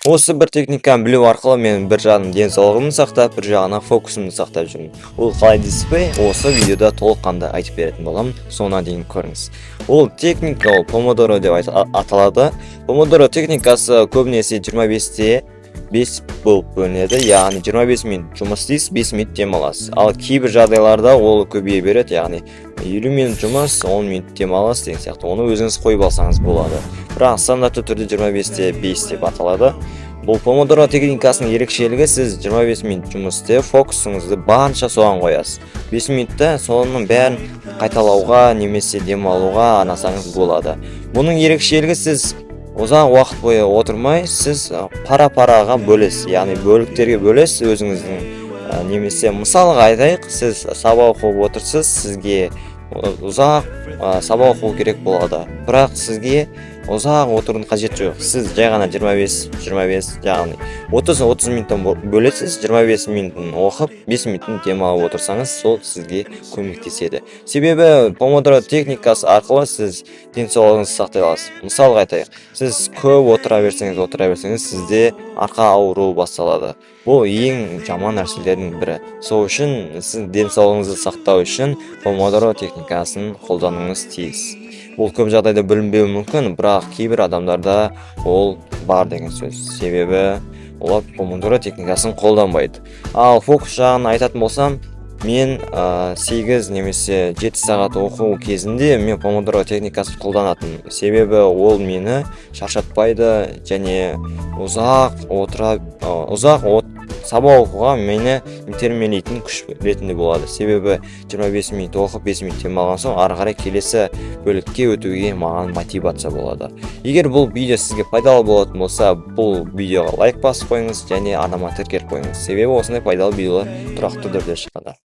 Осы бір техниканы білу арқылы мен бір жағынан денсаулығымды сақтап, бір жағынан фокусымды сақтап жүрмін. Ол қалай дейсіз бе? Осы видеода толыққанды айтып беретін боламын, соңына дейін көріңіз. Ол техника, ол помодоро деп аталады. Помодоро техникасы көбінесе 25-те 5 болып бөлінеді, яғни 25 минут жұмыс істейсіз, 5 минут демаласыз. Ал кейбір жағдайларда ол көбейе береді, яғни 50 минут жұмыс, 10 минут демалыс деген сияқты. Оны өзіңіз қойып алсаңыз болады, бірақ стандартты түрде 25-те 5 деп аталады. Бұл помодоро техникасының ерекшелігі: сіз 25 минут жұмыс істеп, фокусыңызды барынша соған қоясыз, 5 минутта соның бәрін қайталауға немесе демалуға арнасаңыз болады. Бұның ерекшелігі: сіз ұзақ уақыт бойы отырмай, сіз пара параға бөлесіз, яғни бөліктерге бөлесіз өзіңіздің. Немесе мысалға айтайық, сіз сабақ оқып отырсыз, сізге ұзақ сабақ оқу керек болады, бірақ сізге ұзақ отырудың қажеті жоқ. Сіз жай ғана 25 25, яғни 30 30 минуттан бөлесіз, 25 минутын оқып, 5 минутын демалып отырсаңыз, сол сізге көмектеседі. Себебі помодоро техникасы арқылы сіз денсаулығыңызды сақтай аласыз. Мысалға айтайық, сіз көп отыра берсеңіз, отыра берсеңіз, сізде арқа ауруы басталады. Бұл ең жаман нәрселердің бірі. Сол үшін сіз денсаулығыңызды сақтау үшін помодоро техникасын қолдануыңыз тиіс. Бұл көп жағдайда білінбеуі мүмкін, бірақ кейбір адамдарда ол бар деген сөз, себебі олар помодоро техникасын қолданбайды. Ал фокус жағын айтатын болсам, мен 8 немесе 7 сағат оқу кезінде мен помодоро техникасын қолданатынмын, себебі ол мені шаршатпайды және ұзақ отыра ұзақ сабақ оқуға мені итермелейтін күш ретінде болады. Себебі 25 минут оқып, 5 минут демалған соң, ары қарай келесі бөлікке өтуге маған мотивация болады. Егер бұл видео сізге пайдалы болатын болса, бұл видеоға лайк басып қойыңыз және арнама тіркеліп қойыңыз, себебі осындай пайдалы видеолар тұрақты түрде шығады.